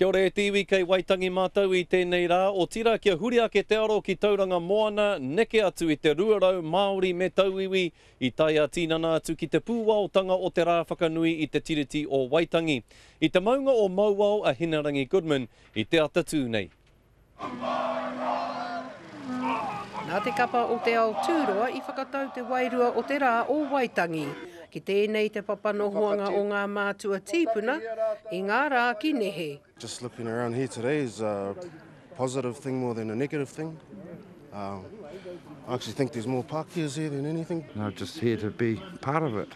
Kia ora e te iwi, kei Waitangi mātou i tēnei rā, otirā kia huri ake te aro ki Tauranga Moana, neke atu i te 200 Māori me tauiwi i tae ā-tinana atu ki te pūwaotanga o te rā whakanui i te Tiriti o Waitangi. I te maunga o Mauao a Hinerangi Goodman i te atatū nei. Nā te kapa o Te Ao Tūroa i whakatau te wairua o te rā o Waitangi. Ki tēnei te papanohoanga o ngā mātua tīpuna i ngā rā ki nehe. Just looking around here today is a positive thing more than a negative thing. Um, I actually think there's more Pākehās here than anything. I'm just here to be part of it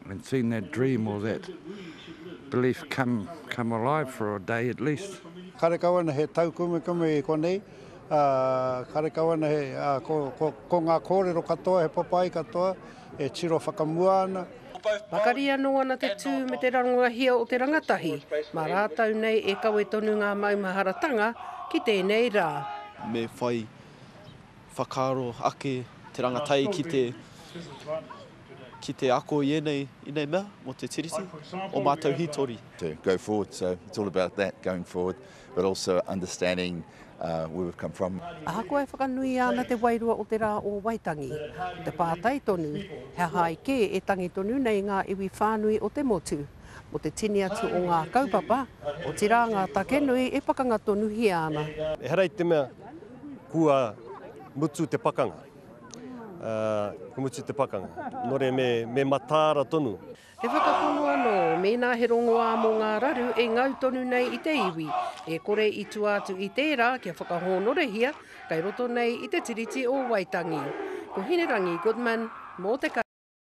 and seeing that dream or that belief come, come alive for a day at least. Karekau ana he taukumekume i konei, ā, karekau ana he, ā, ko, ko, ko ngā kōrero katoa, he papai katoa, e tiro whakamua ana. Pakari anō ana te tū me te rangongahia o te rangatahi, mā rātou nei e kawe tonu ngā maumaharatanga ki tēnei rā. Me whai whakaaro ake te rangatahi ki te, ki te ako i ēnei, ēnei mea mō te Tiriti, o mātou hītori. To go forward, so it's all about that going forward, but also understanding where we've come from. Ahakoa e whakanuia ana te wairua o te rā o Waitangi, ko te pātai tonu, he aha ai kē e tangi tonu nei ngā iwi whānui o te motu mō te tini atu o ngā kaupapa, otirā ngā take nui e pakanga tonuhia ana. Ehara i te mea kua mutu te pakanga, kua mutu te pakanga, nō reira me mataara tonu. He whakapono anō, mēnā he rongoā mō ngā raru e ngau tonu nei i te iwi, e kore i tua atu i tērā kia whakahōnorehia kei roto nei i te Tiriti o Waitangi. Ko Hinerangi Goodman, mō te Karere.